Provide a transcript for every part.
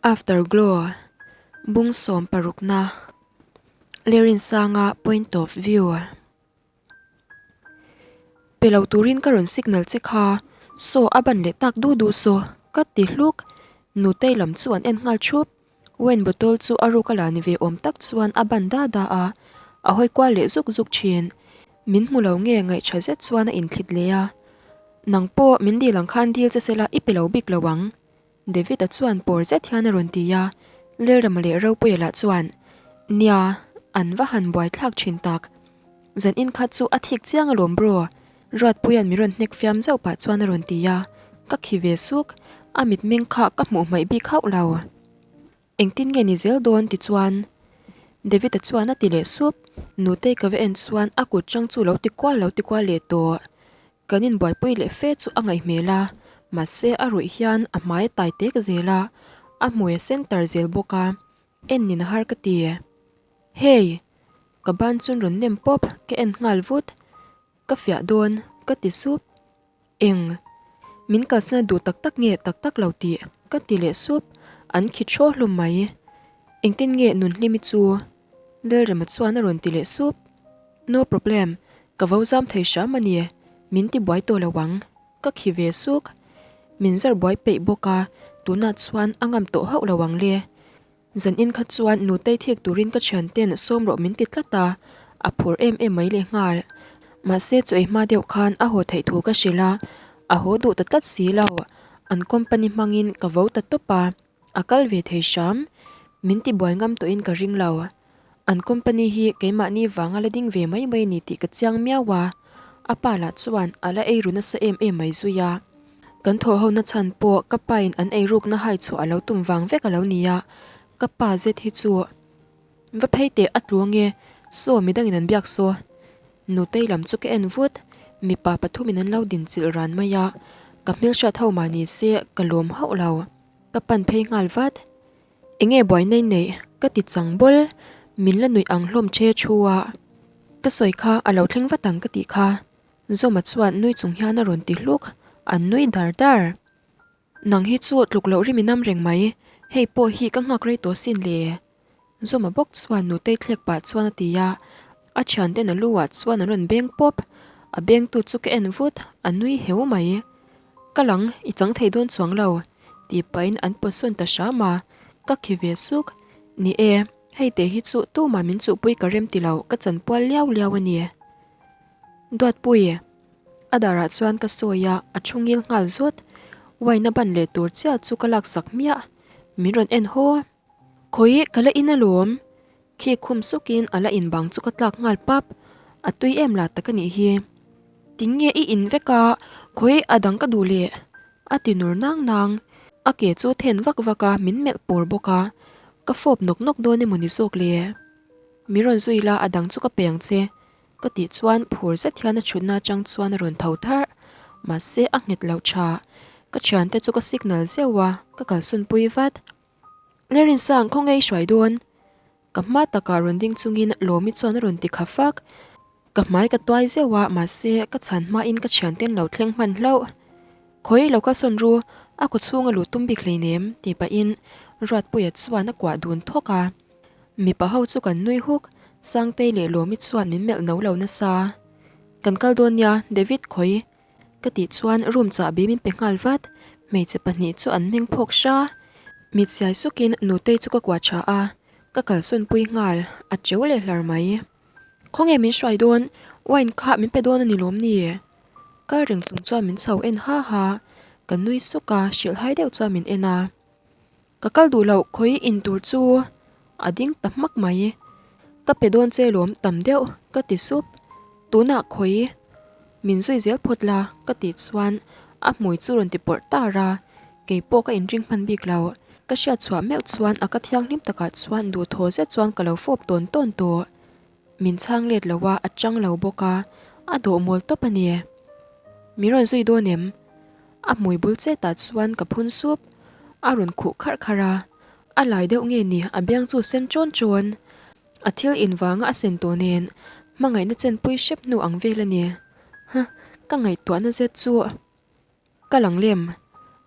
Afterglow, Bung sawmparukna, Lerinsanga point of view. Pe lo turin ka rawn signal che kha, saw a ban leh tak du du saw, ka ti hluk. Nutei lam chu an en nghal thup. Wine bottle chu a ruk a la ni ve awm tak chuan a ban da da a, a hawi kual leh zuk zuk thin. Min hmu lo nge ngaihṭha zet chuan a inthlit leh a. Nang pawh min dil ang khan dil che sela i pe lo bik lo ang. David-a chuan pawr zet hian a rawn ti a, Lalrama leh Ropuia lah chuan, Nia, an va han buaithlak thin tak. Zan in khat chu a thik chiang alawm bro, Ruatpuia'n mi rawn hnek fiam zauh pah chuan a rawn ti a, ka khi ve suk, a mitmeng kha ka hmuh hmaih bik hauh lo. Engtin nge ni zel dawn ti chuan David-a chuan a ti leh sup, Nutei ka va en chuan a kut chang chu lo ti kual lo ti kual leh tawh. Kan inbuaipui leh fe chu a ngaih hmel a, mahse a ruih hian a hmai a tai tek zel a, a hmui a center zel bawk a, en nin a har ka ti. Hey! Ka ban chun rawn nem pawp ka en nghal vut, ka fiah dawn ka ti sup. Eng? Min kalsana duh tak tak nge tak tak lo tih ka ti leh sup, an khi thaw hlum mai. Engtin nge Nunhlimi chu? Lalrema chuan a rawn ti leh sup. No problem, ka vo zam thei hram a ni, min ti buai tawh lo ang, ka khi ve suk. Min zar buai peih bawk a, tunah chuan a ngam tawh hauh lo ang le. Zan in kha chuan nutei thik turin ka thian ten sawm rawh min ti tlat a, a phur em em mai leh nghal. Mahse chu ei hma deuh khan a haw theih thu ka hrilh a, a haw duh ta tlat si lo, an company hmangin ka vo ta tawp a. A kal ve thei hram, min ti buai ngam tawhin ka ring lo. An company hi keimahni vanga la ding ve mai mai a ni tih ka chiang miau a, a pa lah chuan a la ei ru nasa em em mai zui a. Kan thawh ho na chhan pawh ka pain an eirukna hai chhuah a lo tum vang vek a lo ni a, ka pa zet hi chu va phei teh a tlu ange, saw midangin an biak saw. Nutei lam chu ka en vut, mipa pathumin an lo dinchilh ran mai a, ka hmelhriat ho mah ni se ka lawm hauh lo. Ka pan phei nghal vat. Enge buai nei neih ka ti chang bawl, min la nuih ang hlawm che thu a. Ka sawi kha a lo thleng vat ang ka tih kha. Zawma chuan nui chung hian a rawn ti hluk, an nui dar dar. Nang hi chu tluk loh rim i nam reng mai, hei pawh hi ka nghak rei tawh sin le. Zawma bawk chuan nutei thlek pah chuan a ti a, a thianten a lu ah chuan an rawn beng pawp, a bengtu chu ka en vut, a nui heu mai. Ka lang, i chang thei dawn chuang lo, tih pahin an pawt sawn ta hram a, ka khi ve suk. Ni e, hei te hi chu tumah min chuhpui ka rem ti lo, ka chanpual liau liau a ni. Duatpui, a darah chuan ka sawi a, a thu ngil nghal zawt. Wine a ban leh tur chiah chu ka laksak hmiah, min rawn en haw. Khawi ka la in alawm. Khi khum sukin a la in bang chu ka tlak nghal pap. A tui em la tak a nih hi. Tinge i in vek a, khawi a dang ka duh leh? A ti nur nang nang. A ke chu then vak vak a, min melh pur bawk a. Ka fawp nawk nawk dawn emaw ni zawk le? Mi rawn zui la a dang chu ka pe ang che. Ka tih chuan phur zet hian a thutna atang chuan a rawn tho tharh. Mahse a nghet lo tha. Ka thiante chu ka signal zeuh a, ka kalsawn pui vat. Lerinsang khaw ngei hruai dawn. Ka hma takah rawn ding chungin Lawmi chuan a rawn ti kha fak. Ka hmai ka tuai zeuh a, mahse ka chhan hmain ka thianten lo thleng hman hlauh. Khawi lo ka sawn ru, a kaw chhunga luh tum bik hleinem, tih pahin Ruatpuia chuan a kuah dun thawk a. Mipa ho chu kan nui huk, Sangtei leh Lawmi chuan min melh no lo nasa. Kan kal dawn nia, David khawi. Ka tih chuan room chahbi min pe nghal vat, hmeichhe pahnih chu an hming phawk hra. Mit siai sukin Nutei chu ka kuah tha a, ka kalsawn pui nghal, a cheu leh hlar mai. Khawnge min hruai dawn, wine kha min pe dawn a ni lawm ni? Kal reng chung chuan min chho en ha ha, ka nui suk a, hrilh hai deuh chuan min en a. Ka kal duh loh khawi in tur chu a ding ta hmak mai. Ka pe dawn che lawm tam deuh ka ti sup. Tunah khawi min zui zel phawt la ka tih chuan a hmui chu rawn ti pawrh tar a, kei pawh ka inring hman bik lo. Ka hriat chhuah meuh chuan a ka thianghlim takah chuan duhthaw zet chuan ka lo fawp tawn tawn tawh. Min chhang let lo a, a chang lo bawk a, a dawh mawl tawp a ni. Min rawn zui dawn em? A hmui bul chetah chuan ka phun sup, a rawn khuh kharh kharh a, a lai deuh nge ni a biang chu sen chawn chawn. A thil in vanga a sen tawh nen hmangaihna chenpui hrep hnu ang vel a ni. Huh, ka ngaihtuahna zet chu ka lang lem.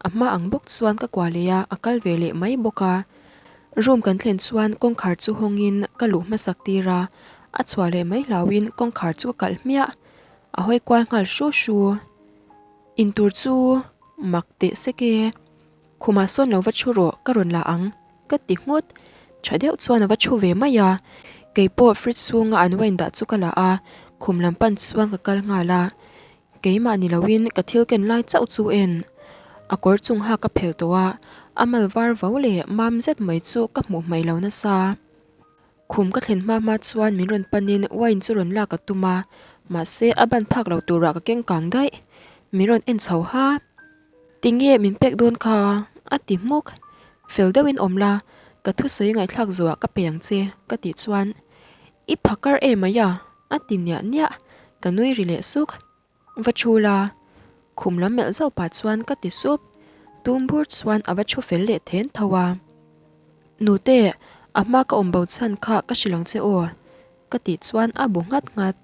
A hma ang bawk chuan ka kuah leh a, a kal ve leh mai bawk a. Room kan thlen chuan kawngkhar chu hawngin ka luh hmasak tir a, a chhuah leh mai hlauhin kawngkhar chu ka kalh hmiah. A hawi kual nghal hru hru. Intur chu mak teh sek e. Khumah sawn lo va thu rawh, ka rawn la ang, ka ti nghut. Tha deuh chuan a va thu ve mai a. Keipawh fridge chhunga an wine dah chu ka la a, khum lam pan chuan ka kal nghal a. Keimah ni loin ka thil ken lai chauh chu en. A kawr chung ha ka phelh tawh a, a mal var vo leh mam zet mai chu ka hmuh hmaih lo nasa. Khum ka thlen hma hma chuan min rawn panin wine chu rawn lak a tum a, mahse a ban phak lo turah ka keng kang daih. Min rawn en chho ha. Tinge min pek dawn kha? a ti hmuk. Fel deuhin awm la, ka thusawi ngaihthlak zuah ka pe ang che ka tih chuan I phakar em mai a? a ti niah niah. Ka nui ri leh suk. Va thu la. Khum lam melh zauh pah chuan ka ti sup. Tum bur chuan a va thu fel leh then tho a. Nute, a hma ka awm bo chhan kha ka hrilh ang che aw. Ka tih chuan a bu nghat nghat.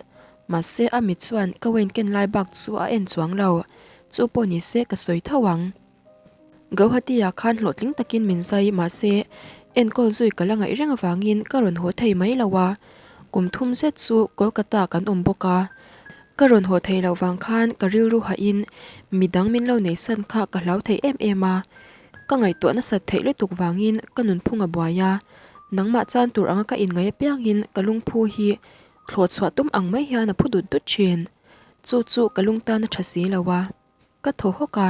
Mahse a mit chuan ka wine ken lai bak chu a en chuang lo. Chu pawh ni se ka sawi tho ang. Gauhati ah khan hlawhtling takin min zai mahse enkawl zui ka la ngaih reng avangin ka rawn haw thei mai lo a, kum thum zet chu Kolkata kan awm bawk a. Ka rawn haw thei loh vang khan ka rilru hahin midang min lo nei san kha ka hlau thei em em a, ka ngaihtuah nasat theih lutuk vangin ka nunphung a buai a, nangmah chan tur anga ka inngaih apiangin ka lungphu hi thlawh chhuah tum ang mai hian a phu dut dut thin. Chu chu ka lung tan a tha si lo a. Ka thaw hawk a,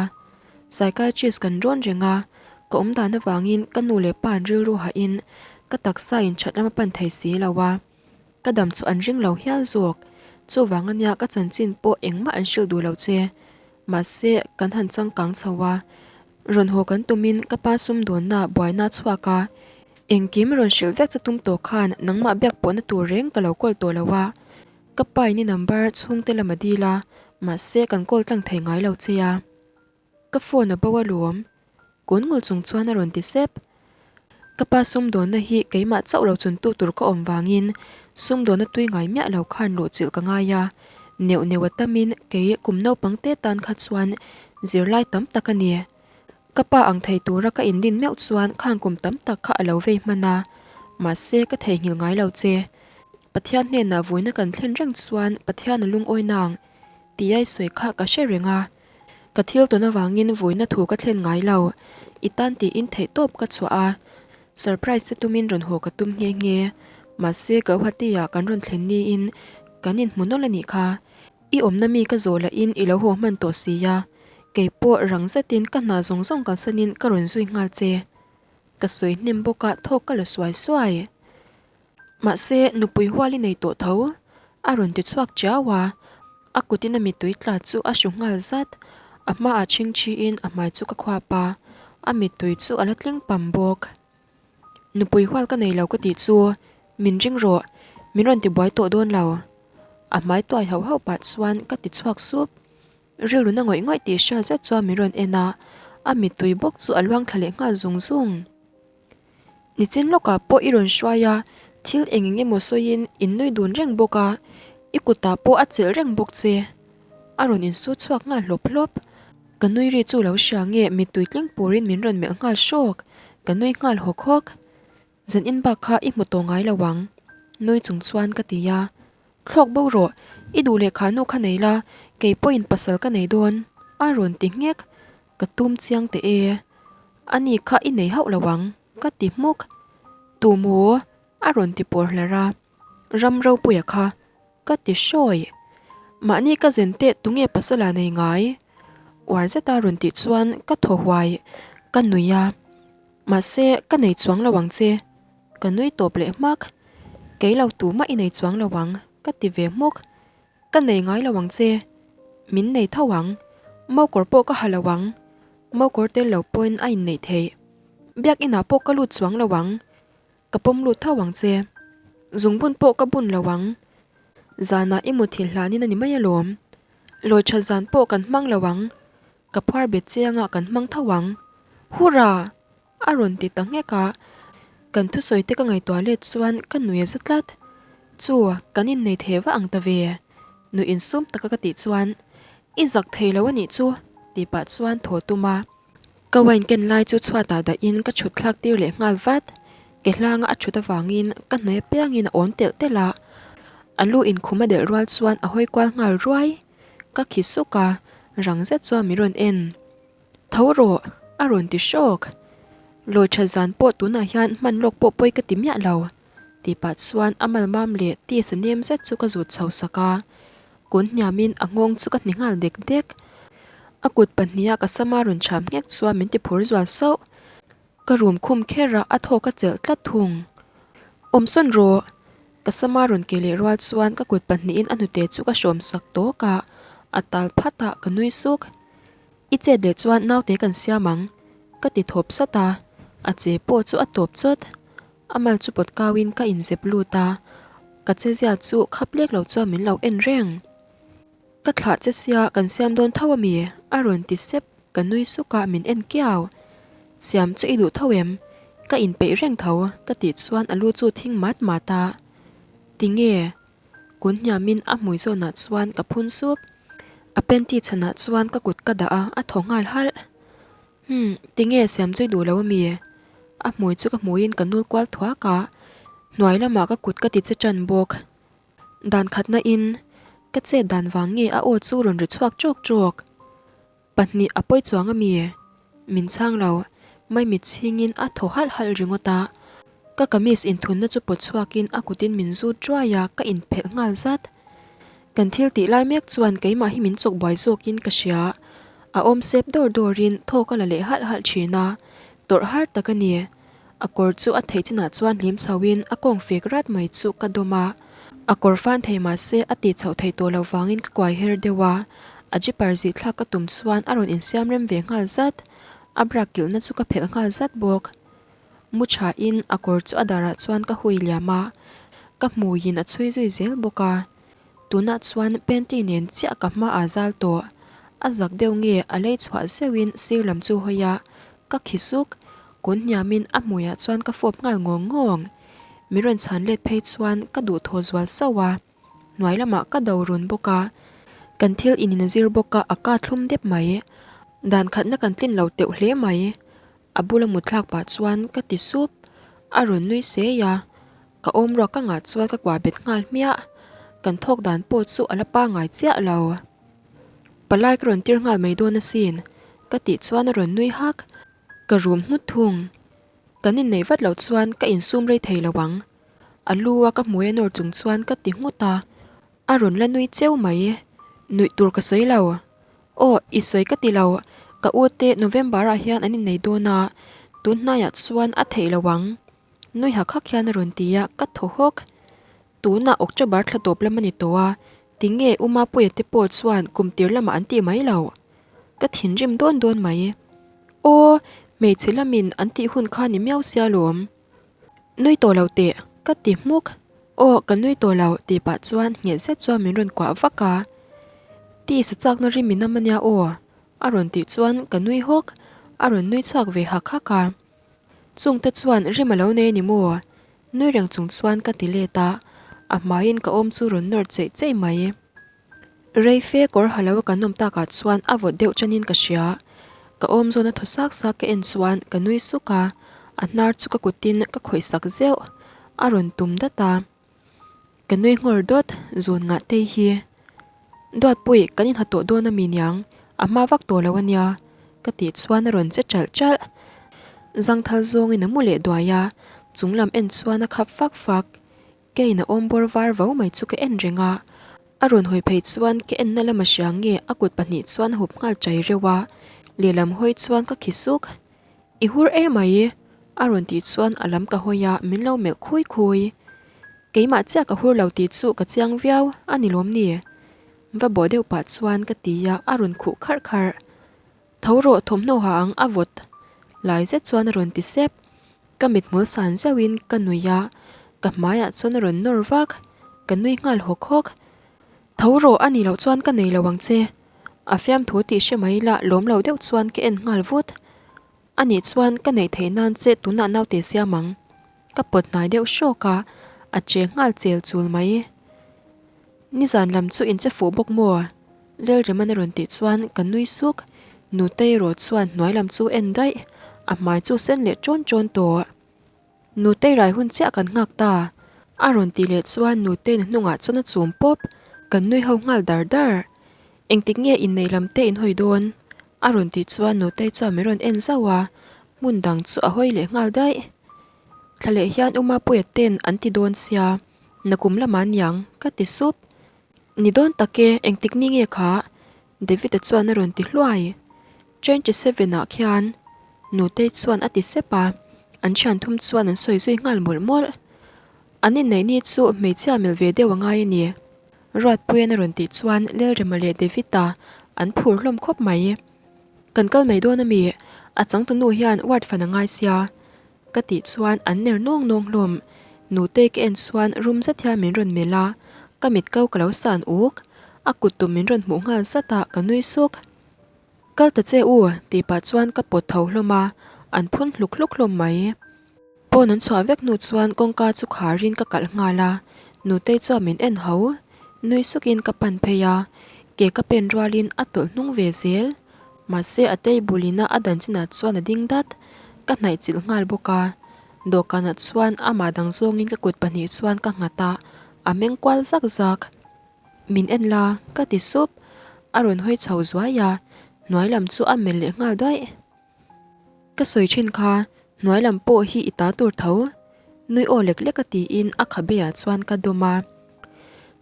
psychiatrist kan rawn reng a, ka awm dan avangin ka nu leh pa an rilru hahin ka taksa in that lam a pan thei si lo a, ka dam chu an ring lo hial zawk, chuvang ania ka chanchin pawh engmah an hrilh duh lo che, mahse kan han changkang chho a, rawn haw kan tumin ka pa sumdawnna buaina a chhuak a, engkim rawn hrilh vek che tum tawh khan nangmah biak pawhna tur reng ka lo kawl tawh lo a. Ka pa in i number chhungte lam a dil a, mahse kan call tlang thei ngai lo che a. Ka phone a bo alawm. Kun ngul chung chuan a rawn ti sep. Ka pa sumdawnna hi keimah chauh lo chuntu tur ka awm vangin sumdawnna tui ngai miah lo khan luhchilh ka ngai a. Neuh neuh a tamin kei kum naupang te tan kha chuan zirlai tam tak a ni. Ka pa ang thei tura ka indin meuh chuan khang kum tam tak kha a lo vei hman a, mahse ka theihnghilh ngai lo che. Pathian hnenah vuina kan thlen reng chuan Pathian a lungawi nang tih ai sawi kha ka hre reng a. Ka thil tawn avangin vuina thu ka thlen ngai lo, i tan tiin theihtawp ka chhuah a, surprise che tumin rawn haw ka tum nghe nghe. Mahse Gauhati-ah kan rawn thlen niin kan inhmu nawlh a nih kha. I awmna mi ka zawh lahin i lo haw hman tawh si a, kei pawh rang zetin ka hna zawng zawng kalsanin ka rawn zui nghal che. Ka sawi hnem bawk a thawk ka la suai suai. Mahse, nupui hual i nei tawh tho, a rawn ti chhuak chiau a, a kutin a mittui tla chu a hru nghal zat. A hmaah chhingchhiin a hmai chu ka khuap a, a mittui chu a la tling pam bawk. Nupui hual ka nei lo ka tih chu min ring rawh, min rawn ti buai tawh dawn lo. A hmai tuai hauh hauh pah chuan ka ti chhuak sup. Rilru na ngawih ngawih tih hriat zet chuan min rawn en a, a mittui bawk chu a luang thla leh nghal zung zung. Nichin lawkah pawh i rawn hruai a, thil eng eng emaw sawiin in nui dun reng bawk a, i kutah pawh a chelh reng bawk che. A rawn insu chhuak nghal hlawp hlawp. Ka nui ri chu lo hria nge mittui tling purin min rawn melh nghal hrawk, ka nui nghal hawk hawk. Zan in bak kha i hmu tawh ngai lo ang, nui chung chuan ka ti a. Thlawk bo rawh, i duh leh kha nu kha nei la, kei pawhin pasal ka nei dawn, a rawn ti nghek. Ka tum chiang teh e, ani kha i nei hauh lo ang, ka ti hmuk. Tu maw? a rawn ti pawr hlar a, Ram ropuia kha. Ka ti hrawi. Mahni ka zen teh tunge pasala nei ngai? Uar zeta rawn tih chuan ka thaw huai, ka nui a. Mahse, ka nei chuang lo ang che. Ka nui tawp leh hmak. Kei lo tumah i nei chuang lo ang, ka ti ve hmuk. Ka nei ngai lo ang che. Min nei tho ang. Mokawr pawh ka ha lo ang. Mokawr tel lo pawhin a inneih theih. Biakinah pawh ka lut chuang lo ang. Ka pawm lut tho ang che. Zungbun pawh ka bun lo ang. Zanah i muthilh hlanin a ni mai alawm. Lawi that zan pawh kan hmang lo ang. Ka phuar bet chiangah kan hmang tho ang. Hurra! A rawn ti ta nghek a. Kan thusawi te ka ngaihtuah let chuan ka nui a za tlat. Chu, kan innei thei va ang ta ve. Nuih insum taka ka tih chuan, I zak thei lo a nih chu, tih pah chuan thaw tum a. Ka wine ken lai chu chhuatah dahin ka chhut thlak tir leh nghal vat. Ke hlanga a chhut avangin ka hnaih apiangin a awn telh telh a, a lu inkhum a delh rual chuan a hawi kual nghal ruai. Ka khi suk a, rang zet chuan min rawn en. Tho rawh! a rawn ti hrawk. Lawi tha zan pawh tunah hian hman lawk pawh pawi ka ti miah lo, tih pah chuan a malmam leh tisa nem zet chu ka zut chho sak a. Kun hniamin a nghawng chu ka hni nghal dek dek. A kut pahniha ka sama rawn cham nghek chuan min ti phur zual sauh. Ka room khum kher a, a thawk a chelh tlat thung. Awmsawn rawh! Ka sama rawn ke leh rual chuan ka kut pahnihin a hnute chu ka hrawm sak tawk a, a tal phat a, ka nui suk. I chet leh chuan naute kan siam ang, ka ti thawp sat a, a che pawh chu a tawp chawt. A mal chu pawt kauin ka inzep lut a, ka chezia chu khap lek lo chuan min lo en reng. Ka thlah che sia kan siam dawn tho ami? A rawn ti sep, ka nui suk a min en kiau. Siam chu i duh tho em? Ka inpeih reng tho ka tih chuan a lu chu thing mat mat a. Tinge? Kun hniamin a hmui zawnah chuan ka phun sup. A panty chhanah chuan ka kut ka dah a, a thaw nghal halh. Umm, tinge siam chu i duh lo ami? A hmui chu ka hmuiin ka nul kual thuak a, hnuai lamah ka kut ka ti che tan bawk. Dan khatna in ka chet dan vang nge a aw chu rawn ri chhuak tawk tawk. Pahnih a pawi chuang ami? Min chhang lo, maimit chhingin a thaw halh halh ringawt a. Ka kamis inthunna chu pawt chhuakin a kutin min zut ruai a, ka inphelh nghal zat. Kan thil tih lai mek chuan keimah hi min chawk buai zawkin ka hria. A awm sep dawr dawrin thawk a la leh halh halh thin a, tawrh har tak a ni. A kawr chu a theih chinah chuan hlim chhoin a kawng fek rat mai chu ka dawm a, a kawr fan thei mah se a tih chhoh theih tawh loh vangin ka kuai her deuh a, a zipper zih thlak ka tum chuan a rawn insiam rem ve nghal zat, a bra kilhna chu ka phelh nghal zat bawk. Mu thain a kawr chu a darah chuan ka hui liam a, ka hmuiin a chhui zui zel bawk a. Tunah chuan panty nen chiah ka hma ah zal tawh. A zak deuh nge a lei chhuah zeuhin sir lam chu hawi a, ka khi suk. Kun hniamin a hmuiah chuan ka fawp nghal ngawng ngawng. Min rawn chhan let phei chuan ka duhthaw zual sauh a, hnuai lamah ka do run bawk a. Kan thil inin a zir bawk a, a ka thlum dep mai. Dan khatna kan tlin lo teuh hle mai. A bula mutthlak pah chuan ka ti sup, a rawn nui sei a, ka awm ruak ka ngah chuan ka kuah bet nghal hmiah, kan thawk dan pawh chu a la pangai chiah lo. Palai ka rawn tir nghal mai dawn asin, ka tih chuan a rawn nui hak, ka rum nghut thung. Kan inneih vat loh chuan ka insum rei thei lo ang, a lu a ka hmui a nawr chung chuan ka ti nghut a, a rawn la nui cheu mai, nuih tur ka sawi lo. Aw, i sawi ka ti lo. Ka u te November ah hian an innei dawn a, tun hnaiah chuan a theih lo ang. Nui hak hak hian a rawn ti a, ka thaw hawk. Tunah October thla tawp lam a ni tawh a, tinge U Mapuia te pawh chuan kum tir lamah an tih mai lo. Ka thinrim dawn dawn mai. Aw, hmeichhe lamin an tih hun kha ni miau sia lawm. Nui tawh lo teh, ka ti hmuk. Aw, ka nui tawh lo, tih pah chuan nghet zet chuan min rawn kuah vak a. Tisa chakna rim in am ania aw, a rawn tih chuan ka nui hawk, a rawn nui chhuak ve hak hak a. Chungte chuan rim a lo nei a ni maw? Nui reng chung chuan ka ti let a, a hmaiin ka awm chu rawn nawr cheih cheih mai. Rei fe kawr ha lo a kan awm takah chuan a vawt deuh chanin ka hria. Ka awm zawn a thaw sak sak ka en chuan ka nui suk a, a hnar chu ka kutin ka khawih sak zeuh. A rawn tum dat a. Ka nui nghawr dawt, zun ngah tei hi. Duatpui, kan inha tawh dawn a mi niang, a hma vak tawh lo a nia, ka tih chuan a rawn che ṭalh ṭalh. Zangthal zawngin a mu leh duai a, chunglam en chuan a khap fak fak. Keiin a awm bawr var vo mai chu ka en reng a, a rawn hawi phei chuan ka enna lama hria nge a kut pahnih chuan a hup nghal chai reuh a, lehlam hawi chuan ka khi suk. I hur em mai? a rawn tih chuan a lam ka hawi a, min lo melh khui khui. Keimah chiah ka hur lo tih chu ka chiang viau a ni lawm ni? Va bawh deuh pah chuan ka ti a, a rawn khuh kharh kharh. Tho rawh thawmhnaw ha ang a vawt lai zet chuan a rawn ti sep. Ka mithmul san zauhin ka nui a, ka hmaiah chuan a rawn nawr vak, ka nui nghal hawk hawk. Tho rawh a nih loh chuan ka nei lo ang che. A fiamthu tih hre mai ila lawm lo deuh chuan ka en nghal vut. A nih chuan ka neih theih nan che tunah naute siam ang. Ka pawt hnai deuh hrawk a, a che nghal chel chul mai. Nizan lam chu in che fuh bawk maw? Lalrema'n a rawn tih chuan ka nui suk. Nutei erawh chuan hnuai lam chu en daih, a hmai chu sen leh ṭawn ṭawn tawh. Nutei rai hun chiah kan nghak ta. A rawn tih leh chuan Nutei'n a hnungah chuan a chum pawp, kan nui ho nghal dar dar. Engtik nge inneih lam te in hawi dawn? A rawn tih chuan Nutei chuan min rawn en zauh a, hmun dang chu a hawi leh nghal daih. Thla leh hian U Mapuia ten an ti dawn sia, nakum lamah niang ka ti sup. Ni dawn tak e, engtik ni nge kha? David-a chuan a rawn ti hluai. 27 ah khian Nutei chuan a ti sep a, an thian thum chuan an sawi zui nghal mawlh mawlh. An inneih ni chu hmeichhia mil ve deuh a ngai a ni. Ruatpuian a rawn tih chuan Lalrema leh David-a an phur hlawm khawp mai. Kan kal mai dawn a mi? A changtunu hian ward fan a ngai sia. Ka tih chuan an ner nawng nawng hlawm. Nutei ka en chuan rum zet hian min rawn melh a, ka mit ko ka lo san uk. A kut tum min rawn hmuh nghal zat a, ka nui suk. Kal ta che u, tih pah chuan ka pawt tho hlawm a, an phun hluk hluk hlawm mai. Pawn an chhuah vek hnu chuan kawngka chu kharin ka kalh nghal a, Nutei chuan min en ho. Nui sukin ka pan phei a, ke ka pen rualin a tawlh hnung ve zel. Mahse a table ina a dan chinah chuan a ding dat, ka hnaih chilh nghal bawk a. Dawhkanah chuan amah dang zawngin ka kut pahnih chuan ka nghat a, a meng kual zak zak. Min en la, ka ti sup. A rawn hawi chho zuai a, hnuai lam chu a melh leh nghal daih. Ka sawi thin kha, hnuai lam pawh hi i ta tur tho. Nui aw lek lek a tiin a khabe ah chuan ka dawm a.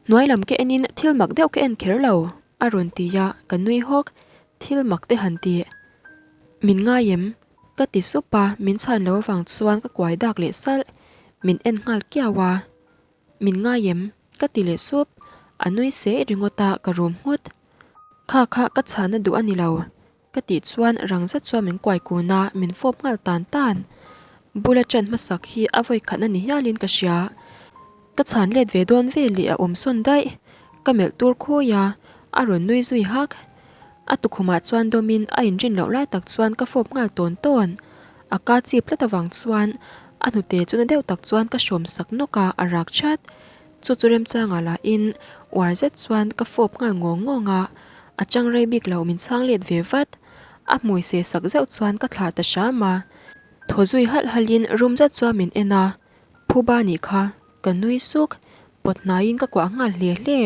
Hnuai lam ka enin thil mak deuh ka en kher lo. A rawn ti a, ka nui hawk, thil mak te han ti. Min ngai em? Ka ti sup a, min chhan lo avang chuan ka kuai dak leh salh, min en nghal kiau a. Min ngai em? Ka ti leh sup, a nui seh ringawt a, ka rum nghut. Kha kha ka chhana duh a ni lo, Ka tih chuan rang zet chuan min kuai kun a, min fawp nghal tan tan. Bula ṭan hmasak hi a vawi khatna ni hialin ka hria. Ka chhan let ve dawn ve leh a awm sawn daih. Ka melh tur khawi a, a rawn nui zui hak. A tukhumah chuan dawmin a inrin loh lai tak chuan ka fawp nghal tawn tawn. A ka chip tlat avang chuan a hnute chu na deuh tak chuan ka hrawm sak nawk a, a rak chat. Chu chu remchangah lahin uar zet chuan ka fawp nghal ngawng ngawng a. A chang rei bik lo min chhang let ve vat. A hmui se sak zeuh chuan ka thlah ta hram a. Thaw zui halh halh in rum zet chuan min en a. Phuba nih kha ka nui suk, pawt hnaiin ka kuah nghal hle hle.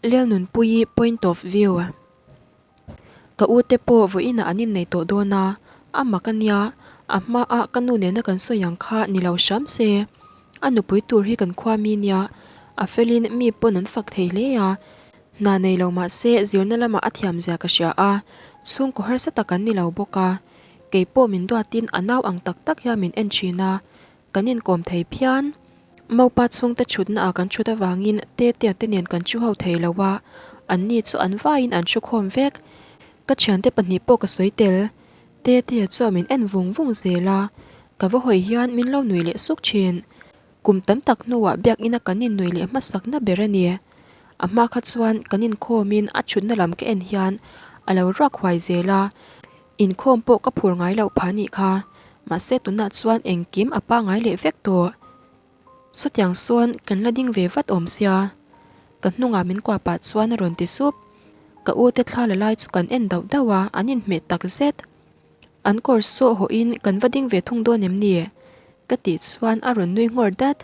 Lelnunpuii point of view. Ka u te pawh vawiinah an innei tawh dawn a, a mak a nia, a hmaah ka nu nena kan sawi ang kha ni lo hram se. A nupui tur hi kan khua mi nia, a felin mi pawn an fak thei hle a. Hna nei lo mah se zirna lamah a thiam zia ka hria a, chhungkaw harsa tak an ni lo bawk a. Kei pawh min duatin a nau ang tak tak hian min en thin a, kan inkawm thei phian. Maupa chhungte thutna ah kan thut avangin Tetea te nen kan thu ho thei lo a, anni chu an vaiin an thu khawm vek. Ka thiante pahnih pawh ka sawi tel. Tetea chuan min en vung vung zel a, ka va hawi hian min lo nui leh suk thin. Kum tam tak hnuah biakina kan innui leh hmasakna ber a ni. A hma kha chuan kan inkhawmin a thutna lam ka en hian a lo ruak huai zel a, Inkhawm pawh ka phur ngai loh phah nih kha, mahse tunah chuan engkim a pangai leh vek tawh. Sawtiang sawn kan la ding ve vat awm sia. Ka hnungah min kuah pah chuan a rawn ti sup. Ka u te thla la lai chu kan en dauh dauh a, an inhmeh tak zet. An kawr sawh hawhin kan va ding ve thung dawn em ni? Ka tih chuan a rawn nui nghawr dat.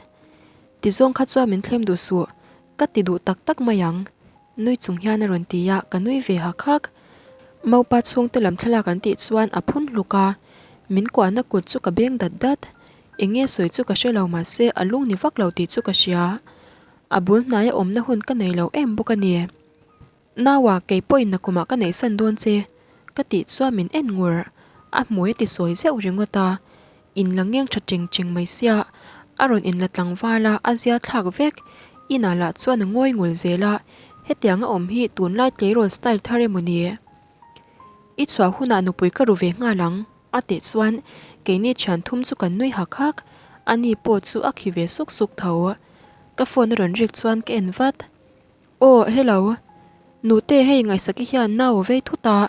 Tizawng kha chuan min thlem duh suh, ka ti duh tak tak mai ang. Nui chung hian a rawn ti a, ka nui ve hak hak. Maupa chhungte lam thlalak an tih chuan a phun hluk a, min kuahna kut chu ka beng dat dat. Eng nge sawi chu ka hre lo mahse a lung ni vak lo tih chu ka hria. A bul hnaia awmna hun ka nei lo em bawk a ni. Naua kei pawhin nakumah ka neihsan dawn che, ka tih chuan min en ngur. A hmui a ti sawi zeuh ringawt a, In la ngeng tha cheng cheng mai sia, a rawn in la tlangval a, a zia thlak vek. Inah lah chuan a ngawi ngul zel a, hetiang a awm hi tunlai tleirawl style thar emaw ni? I chhuah hunah nupui ka ru ve nghal ang, a tih chuan keini thian thum chu kan nui hak hak, ani pawh chu a khi ve suk suk tho. Ka phone a rawn rik chuan ka en vat. Aw, hello. Nute hei Ngaihsaki hian nau a vei thut a,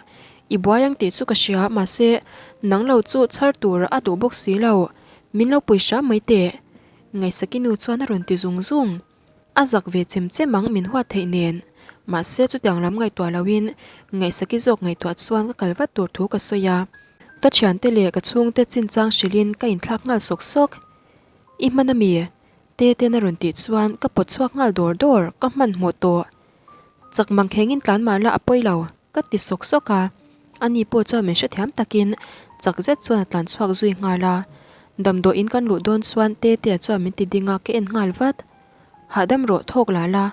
i buai ang tih chu ka hria, mahse nang lo chu chhar tur a duh bawk si lo, min lo pui hram mai teh. Ngaihsaki nu chuan a rawn ti zung zung. A zak ve chem chem ang min huat theih nen. Mahse chutiang lam ngaihtuah loin Ngaihsaki zawk ngaihtuah chuan ka kal vat tur thu ka sawi a. Ka thiante leh ka chhungte chinchang hrilhin ka inthlak nghal sawk sawk. I hman ami? Teten a rawn tih chuan ka pawt chhuak nghal dawr dawr, ka hmanhmawh tawh. Chak mang khengin tlan mah la a pawi lo, ka ti sawk sawk a. Ani pawh chuan min hrethiam takin chak zet chuan a tlan chhuak zui nghal a. Damdawiin kan luh dawn chuan Tetea chuan min ti ding a, ka en nghal vat. Hahdam rawh thawk la la,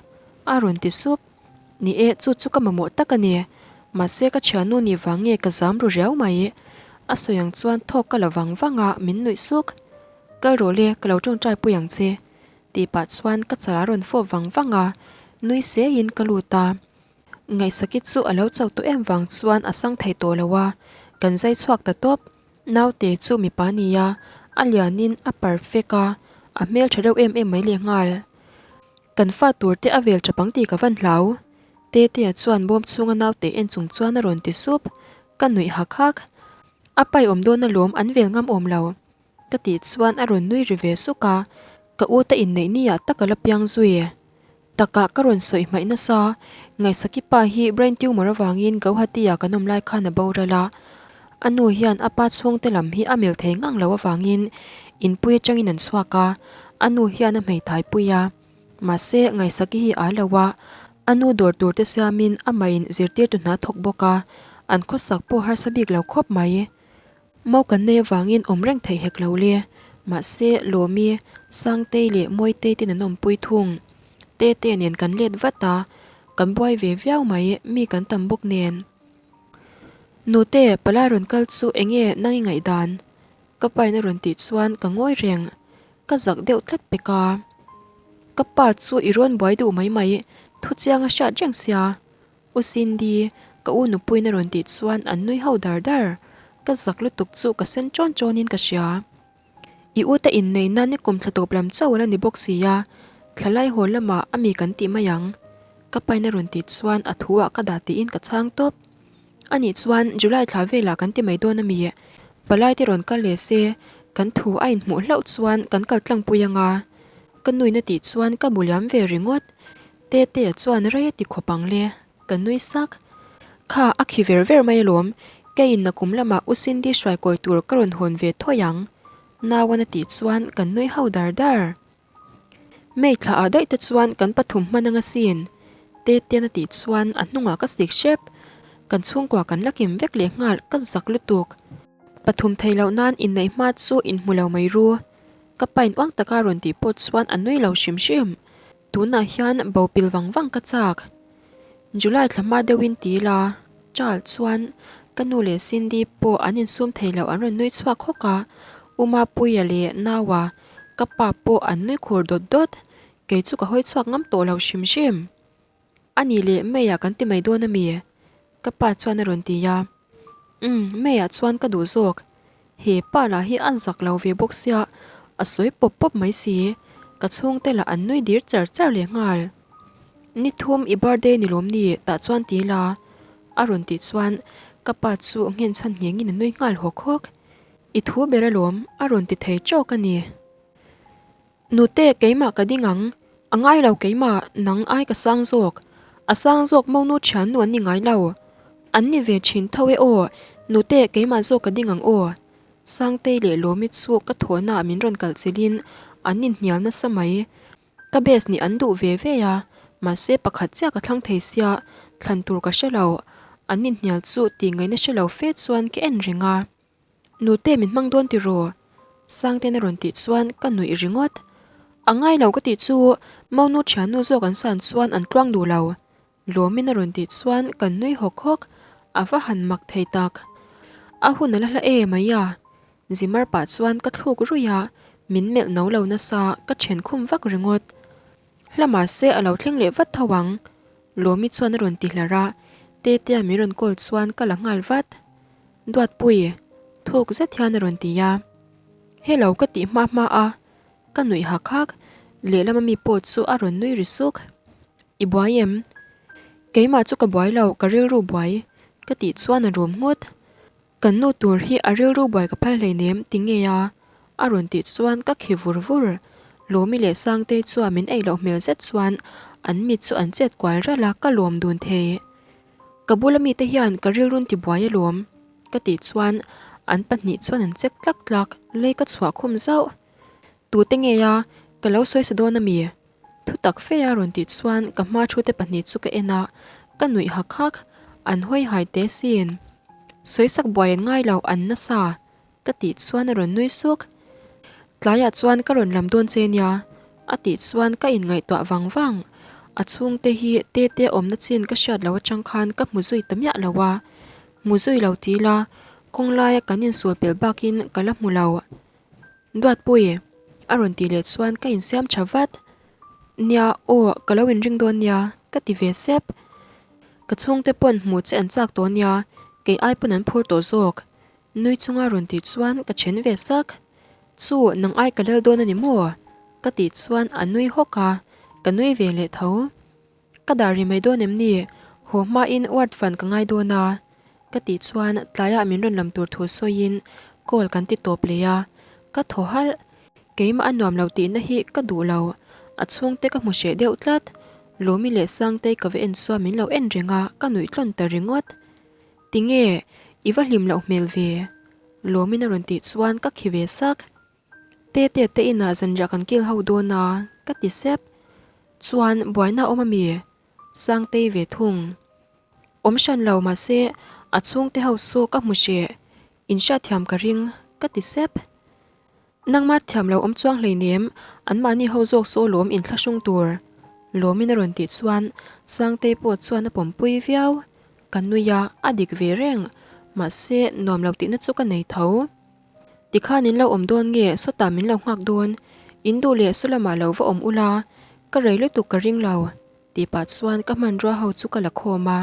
a rawn ti sup. Ni e, chu chu ka mamawh tak a ni. Mahse ka thiannu nih vang nge ka zam ru riau mai. A sawi ang chuan thawk ka la vang vang a, min nuih suk. Kal rawh le, ka lo tawngtai pui ang che. Tih pah chuan ka chal a rawn fawp vang vang a, nui seiin ka lut a. Ngaihsaki chu a lo chauh tawh em vang chuan a sang thei tawh lo a, kan zai chhuak ta tawp. Naute chu mipa nia, a lianin a perfect a, a hmeltha reuh em em mai lehnghal. Kan fa tur te a vel tha pang tih ka van hlau. Tetea chuan bawm chhunga naute en chung chuan a rawn ti sup. Ka nuih hak hak. A pai awm dawn alawm an vel ngam awm lo. Ka tih chuan a rawn nui ri ve suk a, ka u te inneih ni ah tak a la piang zui. Takah ka rawn sawi hmaih nasa, Ngaihsaki pa hi brain tumor avangin Gauhati ah kan awm lai khan a boral a, a nu hian a pa chhungte lam hi a mil thei ngang lo avangin inpui atangin an chhuak a, a nu hian a hmeithai pui a. Mahse, Ngaihsaki hi aa lo a, a nu dawr tur te siamin amahin zirtirtu hna thawk bawk a, an khawsak pawh harsa bik lo khawp mai. Mau kan nei avangin awm reng theih hek lo le. Mahse, Lawmi, Sangtei leh Mawitei ten an awmpui thung. Tete nen kan let vat a, kan buai ve viau mai, mi kan tam bawk nen. Nute, palai rawn kal chu enge nang i ngaihdan? Ka pain a rawn tih chuan ka ngawi reng, ka zak deuh tlat pek a. Ka pa chu i rawn buai duh mai mai, thuchiang a hriat reng sia. U Cindy, ka u nupuiin a rawn tih chuan an nui ho dar dar. Ka zak lutuk chu ka sen ṭawn ṭawnin ka hria. I u te inneihna nikum thla tawp lam chauh a la ni bawk si a, thla lai haw lamah a mi kan tih mai ang. Ka pain a rawn tih chuan a thu ah ka dah tiin ka chhang tawp. Anih chuan July thla velah kan ti mai dawn a mi? Palai te rawn kal leh se, kan thu a inhmuh hlauh chuan kan kal tlangpui anga. Ka nuin a tih chuan ka bu liam ve ringawt. Tetea chuan rei a ti khawp ang le, ka nui sak. Kha a khi ver ver mai alawm, keiin nakum lamah U Cindy hruaikawi tur ka rawn hawn ve thawi ang. Nauan a tih chuan kan nui ho dar dar. May thla ah daih te chuan kan pathum hman anga sin. Tetean a tih chuan a hnungah ka sik hrep. Kan chhungkua kan la kim vek leh nghal ka zak lutuk. Pathum thei loh nan inneih hma chu inhmu lo mai ru. Ka pain uang taka rawn tih pawh chuan a nui lo hrim hrim. Tunah hian bo pil vang vang ka chak. July thla hma deuhin ti ila, Charl chuan ka nu leh Cindy pawh an insum thei loh an rawn nui chhuak hawk a, U Mapuia leh Naua, ka pa pawh an nui khur dawt dawt. Kei chu ka hawi chhuak ngam tawh lo hrim hrim. A nih leh May-ah kan ti mai dawn a mi? Ka pa chuan a rawn ti a. Umm, May-ah chuan ka duh zawk. He pa lah hi a zak lo ve bawk sia, a sawi pawp pawp mai si. Ka chhungte lah an nui dir char char leh nghal. Ni thum i birthday ni lawm ni tah chuan ti la? A rawn tih chuan ka pa chu nghenchhan nghengin a nui nghal hawk hawk. I thu ber alawm a rawn ti thei tawk a ni. Nute, keimah ka ding ang. A ngai lo keimah, nang ai ka sang zawk. A sang zawk monu thiannu an ni ngai lo. An ni ve thin tho e aw, nute keimah zawk ka ding ang aw. Sangtei leh Lawmi chu ka thawhnaah min rawn kalh chilhin an inhnial nasa mai. Ka best nih an duh ve ve a, mahse pakhat chiah ka thlang thei sia, thlan tur ka hre lo. An inhnial chu tih ngaihna hre lo fe chuan ka en reng a. Nute min hmang dawn tiraw? Sangten a rawn tih chuan ka nuih ringawt. A ngai lo ka tih chu Monu thiannu zawk an san chuan an tluang duh lo. Lawmin a rawn tih chuan kan nui hawk hawk, a va han mak thei tak. A hun a la hla e mai a. Zimar pah chuan ka thluk ruih a, min melh no lo nasa ka then khum vak ringawt. Hla mahse a lo thleng leh vat tho ang. Lawmi chuan a rawn ti hlar a, Tetea min rawn call chuan ka la nghal vat. Duatpui, thuk zet hian a rawn ti a. Hello ka tih hma hma a, ka nuih hak hak, lehlam ami pawh chu a rawn nui ri suk. I buai em? Keimah chu ka buai lo, ka rilru buai, ka tih chuan a rum nghut. Kan nu tur hi a rilru buai ka phal hleinem ti ngei a, a rawn tih chuan ka khi vur vur. Lawmi leh Sangtei chuan min ei loh hmel zet chuan An mit chu an chet kual ralh a, ka lawm dun thei. Ka bula mite hian ka rilrun tibuai alawm ka tih chuan an pahnih chuan an chek tlak tlak, lei ka chhuah khum zauh. Tute ngei a, ka lo sawi sa dawn ami? Thu tak fe a rawn tih chuan ka hma thu te pahnih chu ka en a, ka nuih hak hak, an hawi hai teh sin. Sawisak buai an ngai lo an nasa Ka tih chuan a rawn nui suk. Tlaiah chuan ka rawn lam dawn che nia, a tih chuan ka inngaihtuah vang vang. A chhungte hi tete awmna chin ka hriat loh atang khan ka hmu zui ta miah lo a. Hmu zui lo ti ila, kawng laia kan insul pel bakin ka la hmu lo. Duatpui, a rawn tih leh chuan ka insiam tha vat. Nia, aw, ka lo inring dawn nia, ka ti ve sep. Ka chhungte pawn hmuh che an chak tawh nia, kei ai pawn an phur tawh zawk. Nui chunga rawn tih chuan ka then ve sak. Chu, nang ai ka lal dawn a ni maw? Ka tih chuan a nui hawk a, ka nui ve leh tho. Ka dah ri mai dawn em ni? Haw hmain ward fan ka ngai dawn a. Ka tih chuan tlaiah min rawn lam tur thu sawiin call kan ti tawp leh a. Ka thaw halh. Keimah a nuam lo tihna hi ka duh lo. A chhungte ka hmu hreh deuh tlat. Lawmi leh Sangtei ka va en chuan min lo en reng a, ka nuih tlawn ta ringawt. Tinge, i va hlim loh hmel ve? Lawmin a rawn tih chuan ka khi ve sak. Tete te inah zanriah kan kil ho dawn a, ka ti sep. Chuan buaina a awm ami? Sangtei ve thung. Awm hran lo mahse a chhungte ho saw ka hmu hreh, inhriatthiam ka ring, ka ti sep. Nangmah thiam lo awm chuang hleinem, anmahni ho zawk saw lawm inthlahrung tur. Lawmin a rawn tih chuan Sangtei pawh chuan a pawmpui viau. Ka nui a, a dik ve reng. Mahse, nuam lo tihna chu ka nei tho. Tikhan in lo awm dawn nge sawtah min lo nghak dawn? In duh leh saw lamah lo va awm ula, ka rei lutuk ka ring lo, tih pah chuan ka hmanrua ho chu ka la khawm a.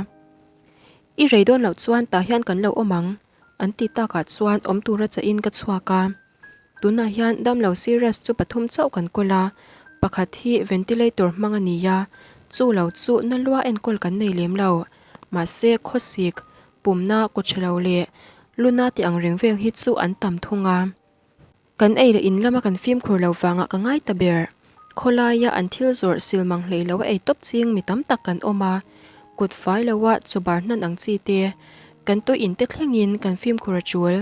I rei dawn loh chuan tah hian kan lo awm ang. An ti takah chuan awm tura chahin ka chhuak a. Tunah hian damlo serious chu pathum chauh kan kawl a, pakhat hi ventilator hmang a ni a, chu lo chu na lua enkawl kan nei lem lo. Mahse khawsik, pumna, kawchhelo leh luna tih ang reng vel hi chu an tam thung a. Kan ei leh in lama kan fimkhur lo vangah ka ngai ta ber. Khawlaia an thil zawrh sil mang hlei lo a ei tawp ching mi tam tak kan awm a, kut fai loa chaw bar hnan ang chi te, kan tui in te thlengin kan fimkhur a tul.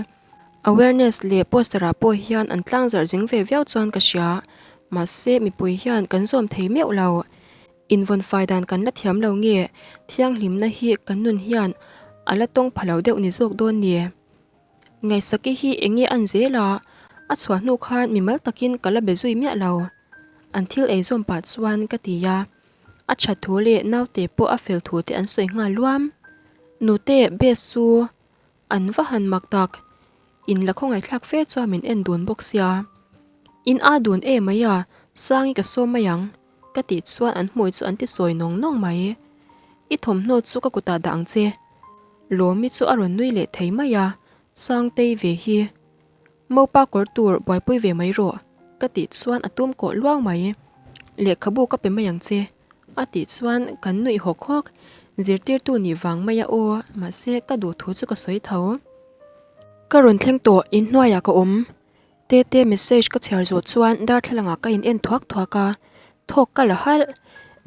Awareness leh poster ah pawh hian an tlang zarh zing ve viau chuan ka hria, mahse mipui hian kan zawm thei meuh lo. Invawn fai dan kan la thiam lo nge thianghlimna hi kan nun hian a la tawng pha lo deuh ni zawk dawn ni. Ngaihsaki hi eng nge an zel a, a chhuah hnu khan mimal takin ka la be zui miah lo. An thil ei zawm pah chuan ka ti a, a that thu leh naute pawh a fel thu te an sawi nghal luam. Nute best chu an va han mak tak, in la khawngaihthlak fe chuan min en dun bawk sia. In a dun em mai a, Sangi ka sawm mai ang, ka tih chuan an hmui chu an ti sawi nawng nawng mai. I thawmhnaw chu ka kutah dah ang che. Lawmi chu a rawn nui leh thei mai a, Sangtei ve hi. Mopa kawr tur buaipui ve mai rawh, ka tih chuan a tum kawh luau mai. Lehkhabu ka pe mai ang che, a tih chuan kan nuih hawk hawk. Zirtirtu nih vang mai a aw, mahse ka duh thu chu ka sawi tho. Ka rawn thleng tawh, inhnuaiah ka awm. Tete message ka chhiar zawh chuan darthlalang ah ka in en thuak thuak a, thawk ka la halh.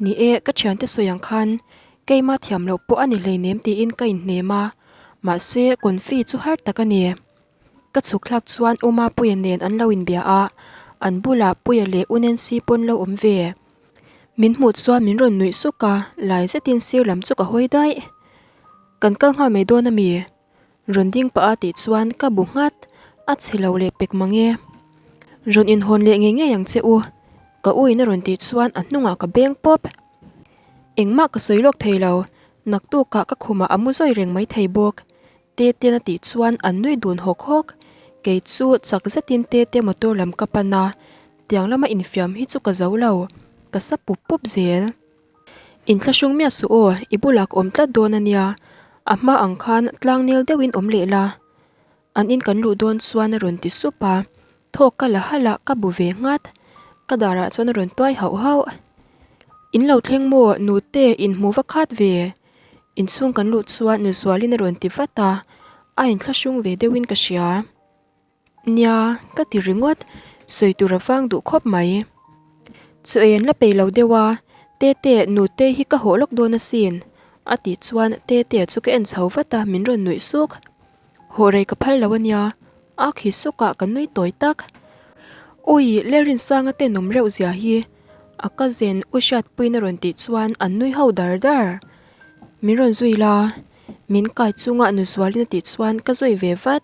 Ni e, ka thiante sawi ang khan keima thiam loh pawh a ni hleinem tiin ka inhnem a, mahse confi chu har tak a ni. Ka chhuk thlak chuan U Mapuia nen an lo inbia a, an bulah Puia leh U Nancy pawn lo awm ve. Min hmuh chuan min rawn nuih suk a, lai zetin sir lam chu ka hawi daih. Kan kal nghal mai dawn a mi? Rawn ding pah a tih chuan ka bu nghat, a chhe lo leh pek mang e. Rawn inhawn leh ngei ngei ang che u, ka u in a rawn tih chuan a hnungah ka beng pawp. Engmah ka sawi lawk thei lo, naktukah ka khumah a mu zawi reng mai thei bawk. Tete-an a tih chuan an nui dun hawk hawk. Kei chu chak zetin Tete motor lam ka pan a, tiang lama infiam hi chu ka zo lo, ka sa pup pup zel. Inthlahrung miah suh aw, i bulah ka awm tlat dawn a nia. A hma ang khan tlang nel deuhin awm leh la. An in kan luh dawn chuan a rawn ti sup a, thawk ka la halh a, ka bu ve nghat. Ka darah chuan a rawn tuai hauh hauh. In lo thleng maw, nute inhmu va khat ve. Inchhung kan luh chuan Nuzualin a rawn ti vat a, a inthlahrung ve deuhin ka hria. Nia, ka ti ringawt, sawi tur a vang duh khawp mai. Chu ei an la peih lo deuh a, Tete, Nutei hi ka hawh lawk dawn asin, a tih chuan Tetea chu ka en chho vat a, min rawn nuih suk. Hawh rei ka phal lo ania, a khi suk ah ka nui tawi tak. Ui, Lalrinsanga tenawm reuh zia hi, a cousin U Hriatpuiin a rawn tih chuan an nui ho dar dar. Min rawn zui la, min kai chunga Nuzualin a tih chuan ka zui ve vat.